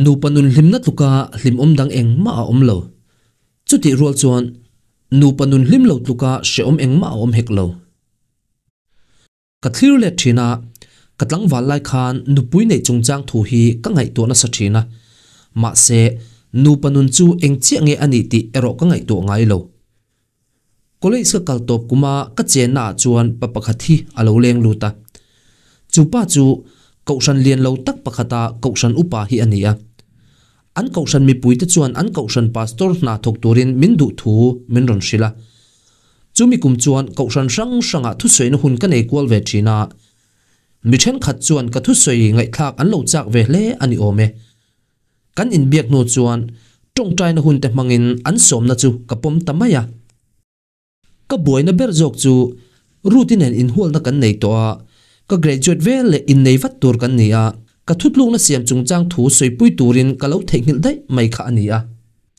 Nupa nun hlimna tluka hlimawm dang engmah a awm lo. Chutih rual chuan nupa nun hlim lo tluka hrehawm engmah a awm hek lo. Ka thlir let thin a, ka tlangval lai khan nupui neih chungchang thu hi ka ngaihtuah nasa thin a, mahse nupa nun chu eng chiah nge a nih tih erawh ka ngaihtuah ngai lo. College ka kal tawp kuma ka chenna ah chuan pa pakhat hi a lo leng lut a. Chu pa chu kohhran lian lo tak pakhata kohhran upa hi a ni a. An kohhran mipuite chuan an kohhran pastor hna thawk turin min duh thu min rawn hrilh a. Chumi kum chuan kohhran hrang hrangah thusawiina hun ka nei kual ve thin a. Mi thenkhat chuan ka thusawi ngaihthlak an lo chak ve hle a ni awm e. Kan inbiak hnu chuan tawngtaina hunte hmangin an sawmna chu ka pawm ta mai a. Ka buaina ber zawk chu Ruth-i nen inhualna kan nei tawh a, ka graduate vel leh innei vat tur kan ni a, ka thutlukna siam chungchang thu sawipui turin ka lo theihnghilh daih mai kha a ni a.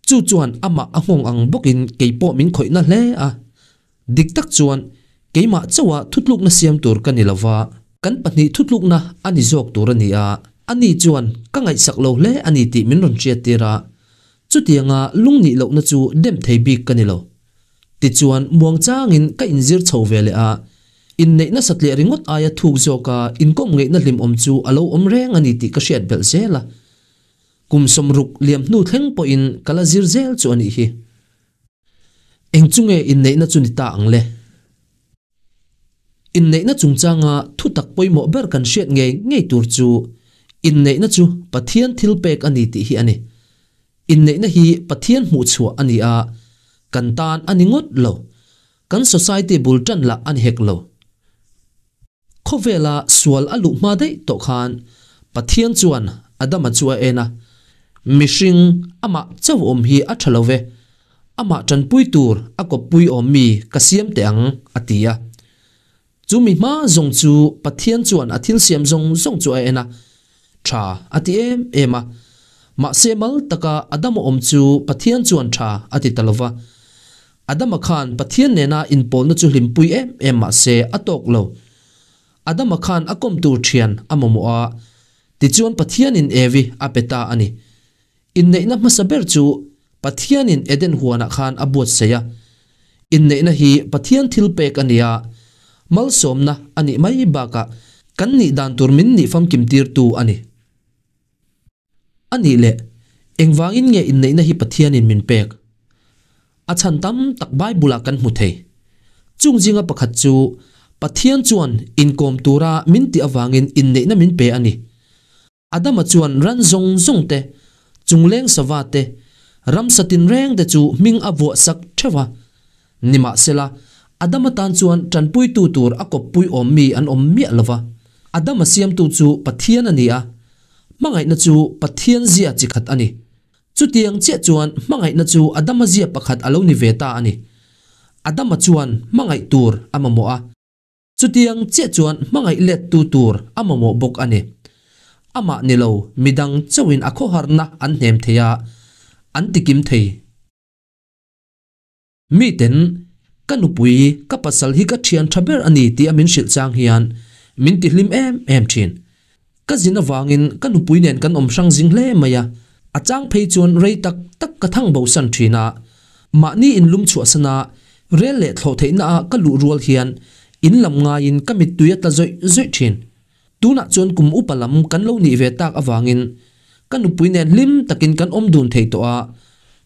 Chu chuan amah a nghawng ang bawkin kei pawh min khawihna hle a. Dik tak chuan keimah chauha thutlukna siam tur ka ni lova, kan pahnih thutlukna a ni zawk tur a ni a, ani chuan ka ngaihsak lo hle a ni tih min rawn hriattir a, chutianga lungnih lohna chu dem thei bik ka ni lo. Tichuan muangchangin ka inzir chho ve leh a, inneih nasat leh ringawt aia thuk zawka inkawm ngeihna hlimawm chu a lo awm reng a ni tih ka hriat belh zel a. Kum sawmruk liam hnu thleng pawhin ka la zir zel chu a nih hi. Eng chu nge inneihna chu ni ta ang le? Inneihna chungchanga thutak pawimawh ber kan hriat ngei ngei tur chu inneihna chu Pathian thil pek a ni tih hi a ni. Inneihna hi Pathian hmuhchhuah a ni a, kan tan a ni ngawt lo. Kan society bul tan lah a ni hek lo. Khawvela sual a luh hma daih tawh khan Pathian chuan Adama chu a en a, Mihring, amah chauh awm hi a tha lo ve, amah tanpui tur a kawppui awm mi ka siam teh ang, a ti a. Chu mi hma zawng chu Pathian chuan a thil siam zawng zawng chu a en a, tha a ti em em a. Mahse mal taka Adama awm chu Pathian chuan tha a ti ta lo va. Adama khan Pathian nena inpawlna chu hlimpui em em mah se a tawk lo. Adama khan a kawm tur thian a mamawh a, tichuan Pathianin Evi a pe ta a ni. Inneihna hmasa ber chu Pathianin Eden huanah khan a buatsaih a. Inneihna hi Pathian thil pek a ni a, malsawmna a nih mai bakah kan nih dan tur min nih famkim tirtu a ni. A nih leh, engvangin nge inneihna hi Pathianin min pek? A chhan tam tak Bible-ah kan hmu thei. Chung zinga pakhat chu, Pathian chuan inkawm tura min tih avangin inneihna min pe a ni. Adama chuan ran zawng zawng te, chungleng sava te, ramsa tinreng te chu hming a vuah sak theuh a. Nimahsela, Adama tan chuan tanpuitu tur a kawppui awm mi an awm miah lo va. Adama siamtu chu Pathian a ni a, Hmangaihna chu Pathian zia chi khat a ni. Chutiang chiah chuan hmangaihna chu Adama zia pakhat a lo ni ve ta a ni. Adama chuan hmangaih tur a mamawh a. Chutiang chiah chuan hmangaih lettu tur a mamawh bawk a ni. Amah ni lo midang chauhin a khawharna an hnem thei a, an tikim thei. Miten, Ka nupui, ka pasal hi ka thian tha ber a ni tih a min hrilh chang hian min ti hlim em em thin. Ka zin avangin ka nupui nen kan awm hrang zing hle mai a, a chang phei chuan rei tak tak ka thang bo san thin a. Mahni in lum chhuahsan a, rel leh thlawh theihna ah ka luh rual hian in lam ngaiin ka mittui a tla zawih zawih thin. Tunah chuan kum upa lam kan lo nih ve tak avangin ka nupui nen hlim takin kan awm dun thei tawh a,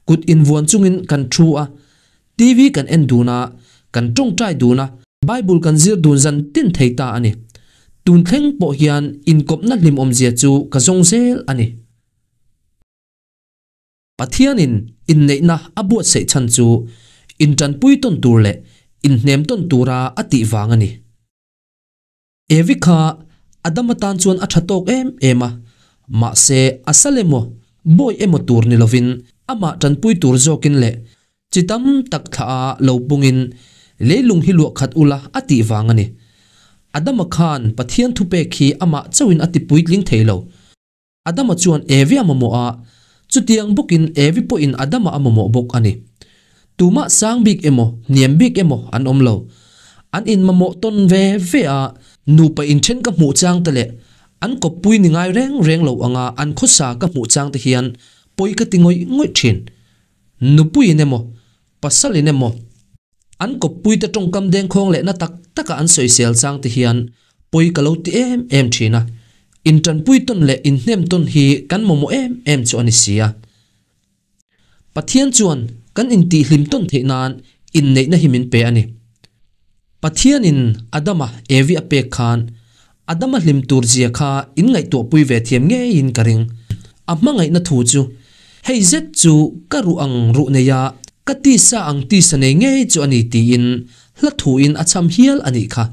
kut invuan chungin kan thu a, TV kan en dun a, kan tawngtai dun a, Bible kan zir dun zan tin thei ta a ni. Tun thleng pawh hian inkawpna hlimawmzia chu ka zawng zel a ni. Pathianin inneihna a buatsaih chhan chu intanpui tawn tur leh inhnem tawn tura a tih vang a ni. Evi kha Adama tan chuan a tha tawk em em a, mahse a sal emaw, bawi emaw tur ni lovin amah tanpui tur zawkin leh chi tam tak thlah a lo pungin leilung hi luah khat ula a tih vang a ni. Adama khan Pathian thupek hi amah chauhin a ti puitling thei lo. Adama chuan Evi a mamawh a, chutiang bawkin Evi pawhin Adama a mamawh bawk a ni. Tumah sang bik emaw, hniam bik emaw an awm lo. An inmamawh tawn ve ve a, nupa inthen ka hmuh chang te leh An kawppui ni ngai reng reng lo anga an khawsa ka hmuh chang te hian pawi ka ti ngawih ngawih thin. Nupuiin emaw, pasalin emaw, an kawppuite tawngkam dengkhawng leh na tak taka an sawisel chang te hian pawi ka lo ti em em thin a. Intanpui tawn leh inhnem tawn hi kan mamawh em em chu a ni si a. Pathian chuan kan intihhlim tawn theih nan inneihna hi min pe a ni. Pathianin Adama Evi a pek khan Adama hlim tur zia kha inngaihtuahpui ve thiam ngeiin ka ring. A hmangaihna thu chu, Hei zet chu ka ruh ang ruh nei a, ka tisa ang tisa nei ngei chu a ni tiin hla thuin a cham hial a nih kha.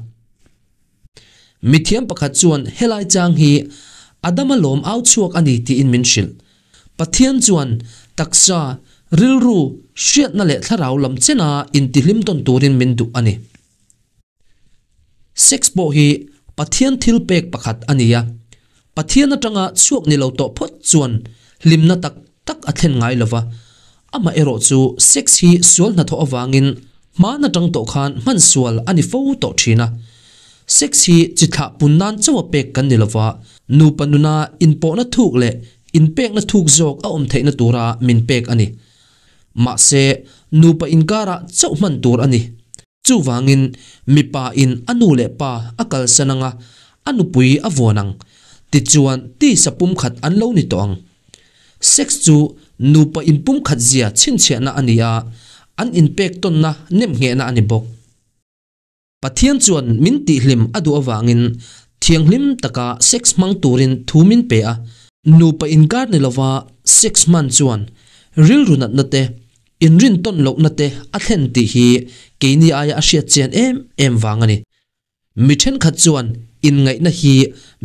Mithiam pakhat chuan helai chang hi Adama lawm au chhuak a ni tiin min hrilh. Pathian chuan taksa, rilru, hriatna leh thlarau lam chena intihlim tawn turin min duh a ni. Sex pawh hi Pathian thil pek pakhat a ni a, Pathian atanga chhuak ni lo tawh phawt chuan hlimna tak tak a thlen ngai lova, amaherawh chu sex hi sual hnathawh avangin hman atang tawh khan hman sual a ni fo tawh thin a. Sex hi chi thlah pun nan chauha pek kan ni lova, nupa nuna inpawhna thuk leh inpekna thuk zawk a awm theihna tura min pek a ni. Mahse, nupa inkarah chauh hman tur a ni. Chuvangin, mipa in a nu leh pa a kalsan anga a nupui a vuan ang. Tichuan, tisa pumkhat an lo ni tawh ang. Sex chu nupa inpumkhat zia chhinchhiahna a ni a, an inpek tawnna nemnghehna a ni bawk. Pathian chuan min tihhlim a duh avangin thianghlim taka sex hmang turin thu min pe a. Nupa inkar ni lova sex hman chuan rilru natna te, Inrintawn lohna te a thlen tih hi keini aia a hriat chian em em vang a ni. Mi thenkhat chuan inngaihna hi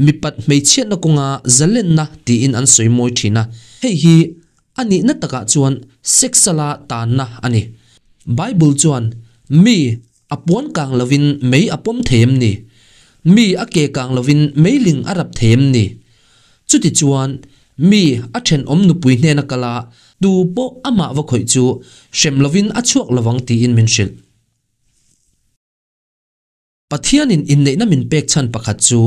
mipat hmeichhiatna kawnga zalenna tiin an sawi mawi thin a, hei hi a nihna takah chuan sexual-a tanna a ni. Bible chuan mi a puan kang lovin mei a pawm thei em ni? Mi a ke kang lovin meiling a rap thei em ni? Chutichuan, mi a thenawm nupui hnena kal a, tu pawh amah va khawih chu hrem lovin a chhuak lovang tiin min hrilh. Pathianin inneihna min pek chhan pakhat chu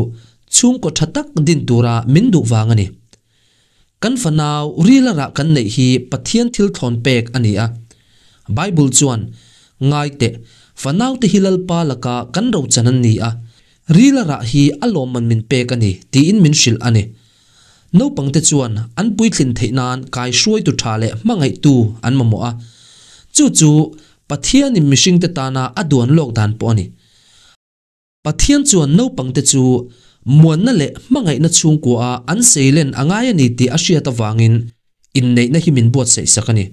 chhungkaw tha tak din tura min duh vang a ni. Kan fanau rila rah kan neih hi Pathian thil thlawn pek a ni a. Bible chuan, Ngai teh, fanaute hi Lalpa laka kan rochan an ni a, rila rah hi a lawmman min pek a ni, tiin min hrilh a ni. Naupangte chuan an puitlin theih nan kaihruaitu tha leh hmangaihtu an mamawh a. Chu chu Pathianin mihringte tana a duan lawk dan pawh a ni. Pathian chuan naupangte chu muanna leh hmangaihna chhungkua a an seilen a ngai a ni tih a hriat avangin inneihna hi min buatsaih sak a ni.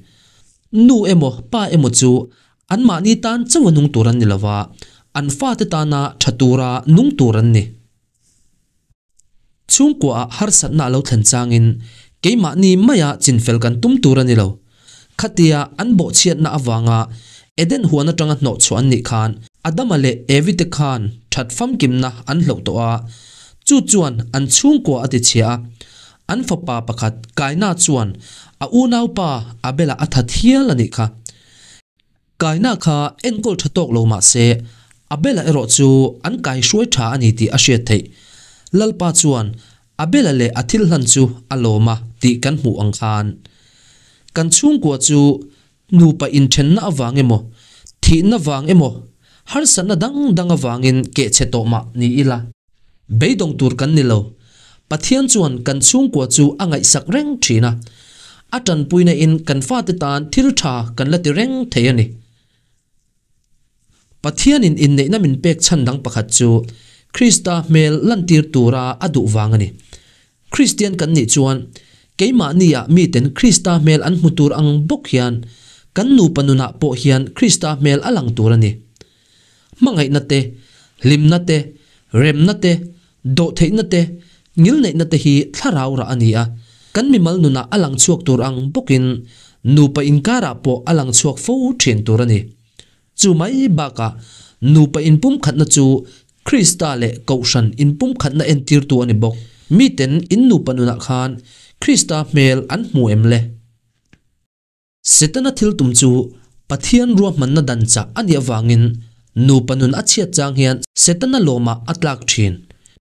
Nu emaw pa emaw chu anmahni tan chauh a nung tur an ni lova, an fate tana tha tura nung tur an ni. Chhungkuaah harsatna a lo thlen changin keimahni maia chinfel kan tum tur a ni lo. Khatia an bawhchhiatna avanga Eden huan atanga hnawhchhuah an nih khan Adama leh Evi te khan that famkimna an hloh tawh a, chu chuan an chhungkua a tichhia a. An fapa pakhat Kaina chuan a unaupa Abela a that hial a nih kha. Kaina kha enkawl tha tawk lo mah se, Abela erawh chu an kaihruai tha a ni tih a hriat theih. Lalpa chuan Abela leh a thil hlan chu a lawm a tih kan hmuh ang khan. Kan chhungkua chu nupa inthenna avang emaw, thihna vang emaw, harsatna dang dang avangin kehchhe tawh mah ni ila. Beidawng tur kan ni lo. Pathian chuan kan chhungkua chu a ngaihsak reng thin a. A tanpuina in kan fate tan thil tha kan la ti reng thei a ni. Pathianin inneihna min pek chhan dang pakhat chu Krista hmel lantir tura a duh vang a ni. Kristian kan nih chuan keimahnia miten Krista hmel an hmu tur ang bawk hian kan nupa nunah pawh hian Krista hmel a lang tur a ni. Hmangaihna te, hlimna te, remna te, dawhtheihna te, ngilneihna te hi thlarau rah a ni a, kan mimal nunah a lang chhuak tur ang bawkin nupa inkarah pawh a lang chhuak fo thin tur a ni. Chu mai bakah nupa inpumkhatna chu Krista leh Kohhran inpumkhatna entirtu a ni bawk. Miten in nupa nunah khan Krista hmel an hmu em le? Setana thil tum chu Pathian ruahmanna dan chah a nih avangin nupa nun a chhiat chang hian Setana lawmah a tlak thin.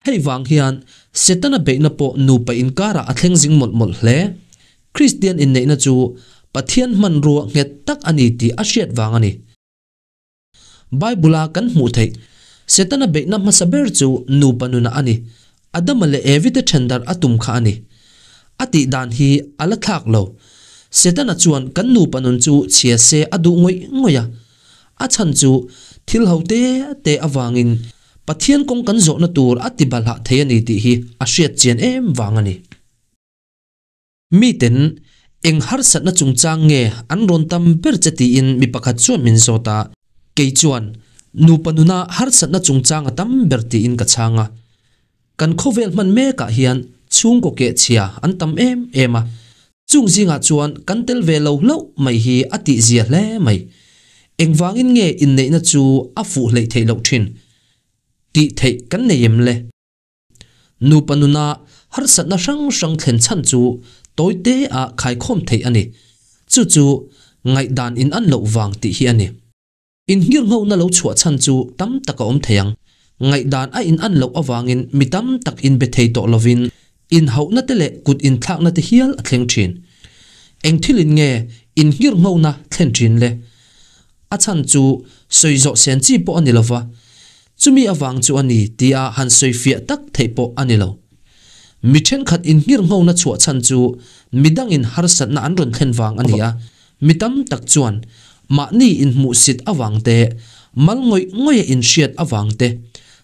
Hei vang hian Setana beihna pawh nupa inkarah a thleng zing mawlh mawlh hle. Kristian inneihna chu Pathian hmanrua nghet tak a ni tih a hriat vang a ni. Bible-a kan hmuh theih Setana beihna hmasa ber chu nupa nunah a ni. Adama leh Evi te ṭhendarh a tum kha a ni. A tih dan hi a la thlak lo. Setana chuan kan nupa nun chu chhia se a duh ngawih ngawih a. A chhan chu thil ho te te avangin Pathian kawng kan zawhna tur a ti balhah thei a ni tih hi a hriat chian em vang a ni. Miten eng harsatna chungchang nge an rawn tam ber che tiin mi pakhat chuan min zawt a, kei chuan nupa nuna harsatna chungchang a tam ber tiin ka chhang a. Kan khawvel hman mekah hian chhungkaw kehchhia an tam em em a, Chung zingah chuan kan tel ve lo hlauh mai hi a tihzia hle mai. Engvangin nge inneihna chu a fuh hleih theih loh thin? Tih theih kan nei em le? Nupa nuna harsatna hrang hrang thlen chhan chu tawi te ah khaikhawm theih a ni. Chu chu ngaihdan in an loh vang tih hi a ni. Inngirnghona lo chhuah chhan chu tam tak a awm thei ang. Ngaihdan a in an loh avangin mi tam tak inbe thei tawh lovin inhauhna te leh kut inthlakna te hial a thleng thin. Eng thilin nge inngirnghona thlen thin le? A chhan chu sawi zawh sen chi pawh a ni lova, chumi avang chu a ni tia han sawi fiah tak theih pawh a ni lo. Mi thenkhat inngirnghona chhuah chhan chu midangin harsatna an rawn thlen vang a ni a, Mi tam tak chuan mahni inhmuhsit avang te, mal ngawih ngawih a inhriat avang te,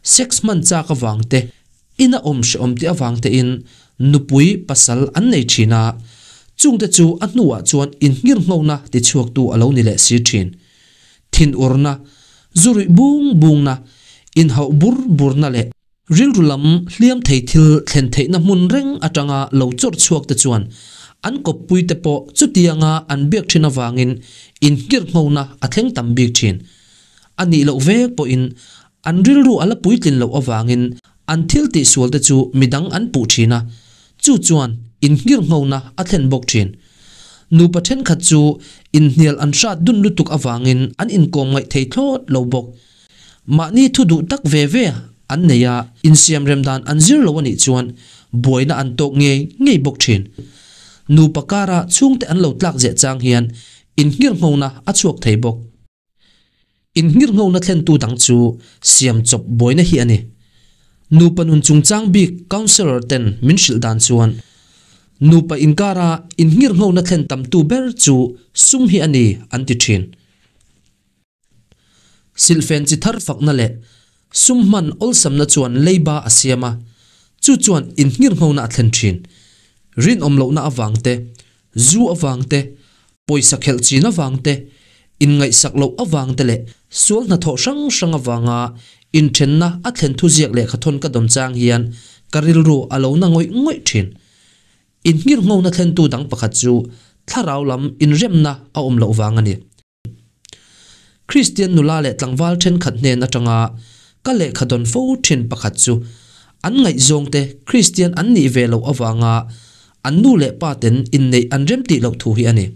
sex hman chak avang te, ina awm hrehawm tih avang tein nupui pasal an nei thin a, chungte chu a hnuah chuan inngirnghona tichhuaktu a lo ni leh si thin. Thinurna, zu ruih bung bungna, inhauh bur burna leh Rilru lam hliam thei thil thlen theihna hmun reng atanga lo chawrh chhuak te chuan an kawppui te pawh chutianga an biak thin avangin inngirhnghona a thleng tam bik thin. A nih loh vek pawhin an rilru a la puitlin loh avangin an thil tihsual te chu midang an puh thin a, chu chuan inngirhnghona a thlen bawk thin. Nupa thenkhat chu inhnial an hrat dun lutuk avangin an inkawm ngaih thei thlawt lo bawk. Mahni thu duh tak ve ve an nei a, insiam rem dan an zir lo a nih chuan buaina an tawk ngei ngei bawk thin. Nupa kara chhungte an lo tlak zeh chang hian inngirnghona a chhuak thei bawk. Inngirnghona thlentu dang chu siam chawp buaina hi a ni. Nupa nun chungchang bik counsellor ten min hrilh dan chuan nupa inkara inngirnghona thlen tamtu ber chu sum hi a ni an ti thin. Silhfen chi thar fakna leh sum hman awlsamna chuan leiba a siam a, chu chuan inngirnghona a thlen thin. Rinawm lohna avang te, zu avang te, pawisa khelh chin avang te, inngaihsak loh avang te leh sual hnathawh hrang hrang avanga inthenna a thlen thuziak lehkhathawn ka dawn chang hian ka rilru a lo na ngawih ngawih thin. Inngirnghona thlentu dang pakhat chu thlarau lam inremna a awm loh vang a ni. Kristian nula leh tlangval thenkhat hnen atanga ka lehkha dawn fo thin pakhat chu an ngaihzawngte Kristian an nih ve loh avanga an nu leh pa ten inneih an remtih loh thu hi a ni.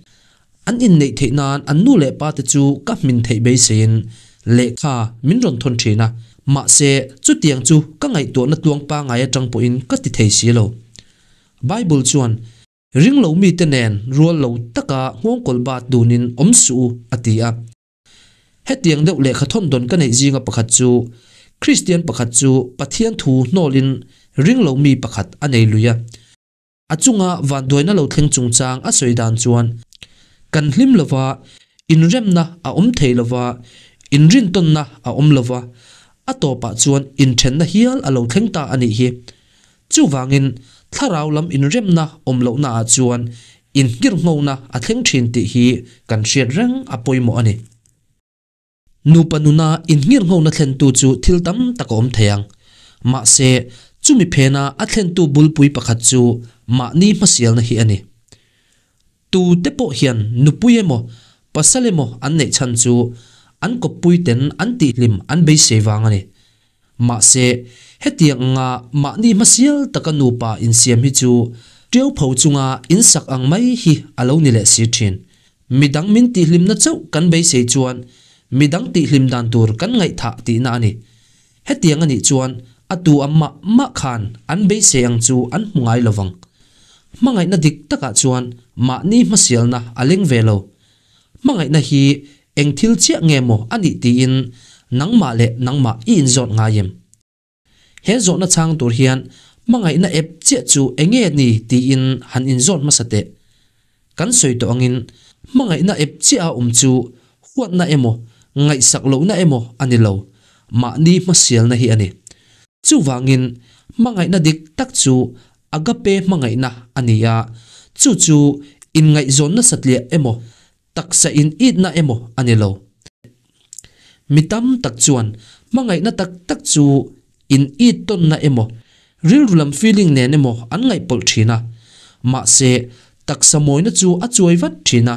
An inneih theih nan an nu leh pa te chu ka hmin theih beiseiin lehkha min rawn thawn thin a, mahse chutiang chu ka ngaihtuahna tluang pangai atang pawhin ka ti thei si lo. Bible chuan Ring lo mite nen rual lo taka nghawngkawl bat dunin awm suh u, a ti a. Hetiang deuh lehkha thawn dawn ka neih zinga pakhat chu, Kristian pakhat chu Pathian thu hnawlin ring lo mi pakhat a nei lui a. A chunga vanduaina lo thleng chungchang a sawi dan chuan, Kan hlim lova, inremna a awm thei lova, inrintawnna a awm lova, a tawpah chuan inthenna hial a lo thleng ta a nih hi. Chuvangin, thlarau lam inremna awm lohnaah chuan inngirhnghona a thleng thin tih hi kan hriat reng a pawimawh a ni. Nupa nuna inngirhnghona thlentu chu thil tam tak a awm thei ang. Mahse, chumi phena a thlentu bulpui pakhat chu mahni hmasialna hi a ni. Tu te pawh hian nupui emaw, pasal emaw an neih chhan chu an kawppui ten an tihhlim an beisei vang a ni. Mahse, hetiang anga mahni hmasial taka nupa insiam hi chu ṭiau pho chunga insak ang mai hi a lo ni leh si ṭhin. Midang min tihhlimna chauh kan beisei chuan midang tihhlim dan tur kan ngaihthah tihna a ni. Hetiang a nih chuan A tu a mah mah khan an beisei ang chu an hmu ngai lovang. Hmangaihna dik takah chuan mahni hmasialna a leng ve lo. Hmangaihna hi eng thil chiah nge maw a nih tiin nangmah leh nangmah i inzawt ngai em? He zawhna chhang tur hian hmangaihna ep chiah chu eng nge ni tiin han inzawt hmasa teh. Kan sawi tawh angin hmangaihna ep chiah a awm chu huatna emaw, ngaihsak lohna emaw a ni lo, mahni hmasialna hi a ni. Chuvangin hmangaihna dik tak chu agape hmangaihna a ni a, chu chu inngaihzawnna satliah emaw, taksa in itna emaw a ni lo. Mi tam tak chuan hmangaihna tak tak chu in it tawnna emaw, rilru lam feeling nen emaw an ngaihpawlh thin a. Mahse, taksa mawina chu a chuai vat thin a.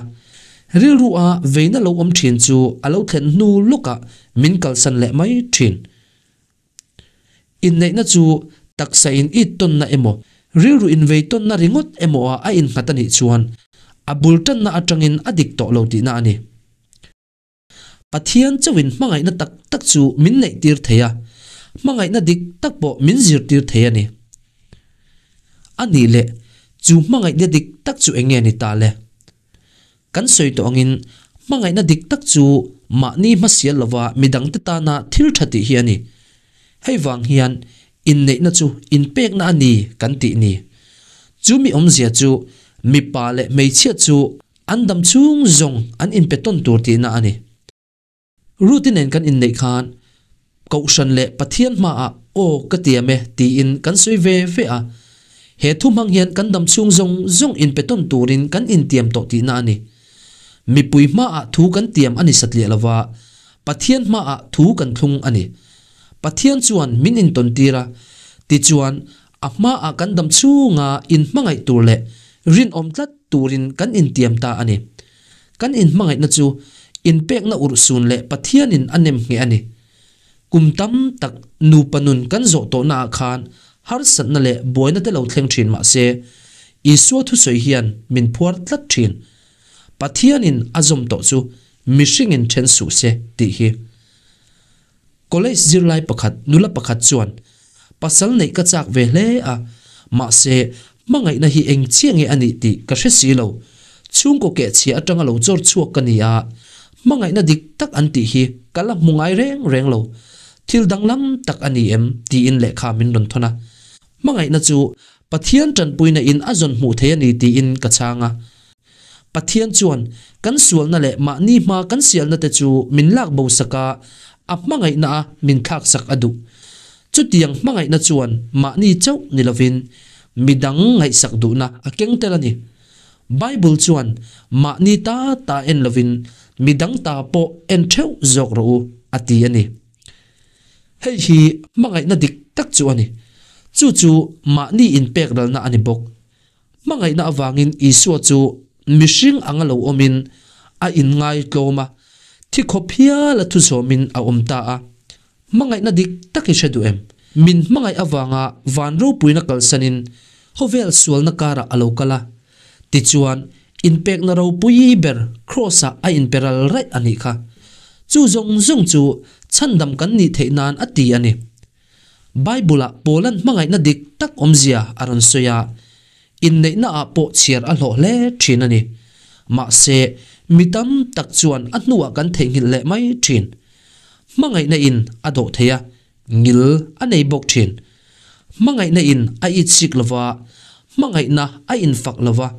Rilru a veina lo awm thin chu a lo thlen hnu lawkah min kalsan leh mai thin. Inneihna chu taksa in it tawnna emaw, rilru invei tawnna ringawt emaw ah a innghat a nih chuan a bul tanna atangin a dik tawh lo tihna a ni. Pathian chauhin hmangaihna tak tak chu min neihtir thei a, hmangaihna dik tak pawh min zirtir thei a ni. A nih leh, chu hmangaihna dik tak chu eng nge ni ta le? Kan sawi tawh angin, hmangaihna dik tak chu mahni hmasial lova midangte tana thil tha tih hi a ni. Hei vang hian inneihna chu inpekna a ni kan tih ni. Chu mi awmzia chu mipa leh hmeichhia chu an dam chhung zawng an inpe tawn tur tihna a ni. Ruth-i nen kan inneih khan Kohhran leh Pathian hmaah aw ka tiam e tiin kan sawi ve ve a. He thu hmang hian kan dam chhung zawng zawng inpe tawn turin kan intiam tawh tihna a ni. Mipui hmaah thu kan tiam a ni satliah lova, Pathian hmaah thu kan thlung a ni. Pathian chuan min intawn tir a, tichuan a hmaah kan dam chhunga inhmangaih tur leh rinawm tlat turin kan intiam ta a ni. Kan inhmangaihna chu inpekna urhsun leh Pathianin a nem ngheh a ni. Kum tam tak nupa nun kan zawh tawhnaah khan harsatna leh buaina te lo thleng thin mah se, Isua thusawi hian min phuar tlat thin. Pathianin a zawm tawh chu mihringin then suh se tih hi. College zirlai pakhat nula pakhat chuan, Pasal neih ka chak ve hle a, mahse hmangaihna hi eng chiah nge a nih tih ka hre si lo. Chhungkaw kehchhia atanga lo chawr chhuak ka ni a, hmangaihna dik tak an tih hi ka la hmu ngai reng reng lo. Thil danglam tak a ni em? tiin lehkha min rawn thawn a. Hmangaihna chu Pathian tanpuina in a zawn hmuh thei a ni tiin ka chhang a. Pathian chuan kan sualna leh mahni hma kan sialna te chu min lak bo sak a, a hmangaihna a min thlak sak a duh. Chutiang hmangaihna chuan mahni chauh ni lovin midang ngaihsak duhna a keng tel a ni. Bible chuan mahni ta ta en lovin midang ta pawh en theuh zawk rawh u a ti a ni. Hei hi hmangaihna dik tak chu a ni. Chu chu mahni inpek ralna a ni bawk. Hmangaihna avangin Isua chu mihring anga lo awmin a inngai tlawm a, thi khawp hial a thu zawmin a awm ta a. Hmangaihna dik tak i hre duh em? Min hmangaih avanga van ropuina kalsanin khawvel sualna karah a lo kal a. Tichuan, inpekna ropui ber Kraws-ah a inpe ral raih a nih kha. Chu zawng zawng chu chhandam kan nih theih nan a ti a ni. Bible-ah Paula'n hmangaihna dik tak awmzia a rawn sawi a, inneihnaah pawh chhiar a hlawh hle thin a ni. Mahse, mi tam tak chuan a hnuah kan theihnghilh leh mai thin. Hmangaihna in a dawh thei a, ngil a nei bawk thin. Hmangaihna in a itsik lova, hmangaihna a infak lova,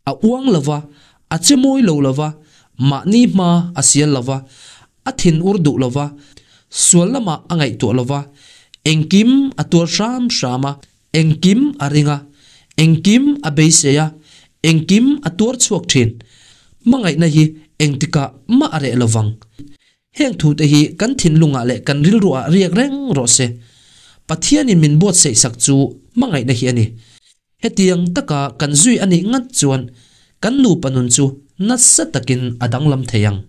A uang lo va, a che mawi lo lo va, mahni hma a sial lo va, a thin ur duh lo va, sual lamah a ngaihtuah lo va, engkim a tuar hram hram a, engkim a ring a, engkim a beisei a, engkim a tuar chhuak thin. Hmangaihna hi engtikah mah a reh lo vang. Heng thute hi kan thinlungah leh kan rilruah riak reng rawh se. Pathianin min buatsaihsak chu hmangaihna hi a ni. Hetiang taka kan zui a nih ngat chuan kan nupa nun chu nasa takin a danglam thei ang.